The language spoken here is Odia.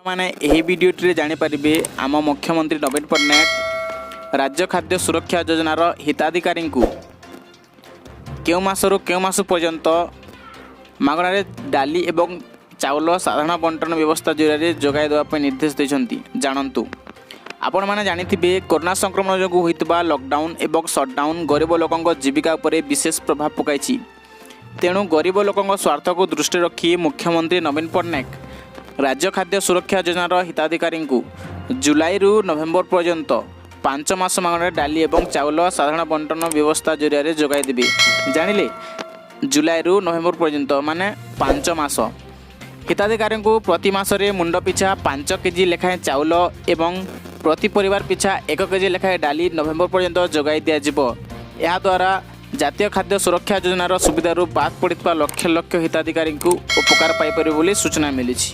ମାନେ ଏହି ଭିଡ଼ିଓଟିରେ ଜାଣିପାରିବେ, ଆମ ମୁଖ୍ୟମନ୍ତ୍ରୀ ନବୀନ ପଟ୍ଟନାୟକ ରାଜ୍ୟ ଖାଦ୍ୟ ସୁରକ୍ଷା ଯୋଜନାର ହିତାଧିକାରୀଙ୍କୁ କେଉଁ ମାସରୁ କେଉଁ ମାସ ପର୍ଯ୍ୟନ୍ତ ମାଗଣାରେ ଡାଲି ଏବଂ ଚାଉଳ ସାଧାରଣ ବଣ୍ଟନ ବ୍ୟବସ୍ଥା ଜରିଆରେ ଯୋଗାଇ ଦେବା ପାଇଁ ନିର୍ଦ୍ଦେଶ ଦେଇଛନ୍ତି, ଜାଣନ୍ତୁ। ଆପଣମାନେ ଜାଣିଥିବେ, କରୋନା ସଂକ୍ରମଣ ଯୋଗୁଁ ହୋଇଥିବା ଲକଡାଉନ୍ ଏବଂ ସଟ୍ଡାଉନ୍ ଗରିବ ଲୋକଙ୍କ ଜୀବିକା ଉପରେ ବିଶେଷ ପ୍ରଭାବ ପକାଇଛି। ତେଣୁ ଗରିବ ଲୋକଙ୍କ ସ୍ୱାର୍ଥକୁ ଦୃଷ୍ଟିରେ ରଖି ମୁଖ୍ୟମନ୍ତ୍ରୀ ନବୀନ ପଟ୍ଟନାୟକ ରାଜ୍ୟ ଖାଦ୍ୟ ସୁରକ୍ଷା ଯୋଜନାର ହିତାଧିକାରୀଙ୍କୁ ଜୁଲାଇରୁ ନଭେମ୍ବର ପର୍ଯ୍ୟନ୍ତ 5 ମାସ ମାଗଣାରେ ଡାଲି ଏବଂ ଚାଉଳ ସାଧାରଣ ବଣ୍ଟନ ବ୍ୟବସ୍ଥା ଜରିଆରେ ଯୋଗାଇ ଦେବେ। ଜାଣିଲେ, ଜୁଲାଇରୁ ନଭେମ୍ବର ପର୍ଯ୍ୟନ୍ତ, ମାନେ 5 ମାସ। ହିତାଧିକାରୀଙ୍କୁ ପ୍ରତି ମାସରେ ମୁଣ୍ଡ ପିଛା 5 କେଜି ଲେଖାଏଁ ଚାଉଳ ଏବଂ ପ୍ରତି ପରିବାର ପିଛା 1 କେଜି ଲେଖାଏଁ ଡାଲି ନଭେମ୍ବର ପର୍ଯ୍ୟନ୍ତ ଯୋଗାଇ ଦିଆଯିବ। ଏହାଦ୍ୱାରା ଜାତୀୟ ଖାଦ୍ୟ ସୁରକ୍ଷା ଯୋଜନାର ସୁବିଧାରୁ ବାଦ୍ ପଡ଼ିଥିବା ଲକ୍ଷ ଲକ୍ଷ ହିତାଧିକାରୀଙ୍କୁ ଉପକାର ପାଇପାରିବେ ବୋଲି ସୂଚନା ମିଳିଛି।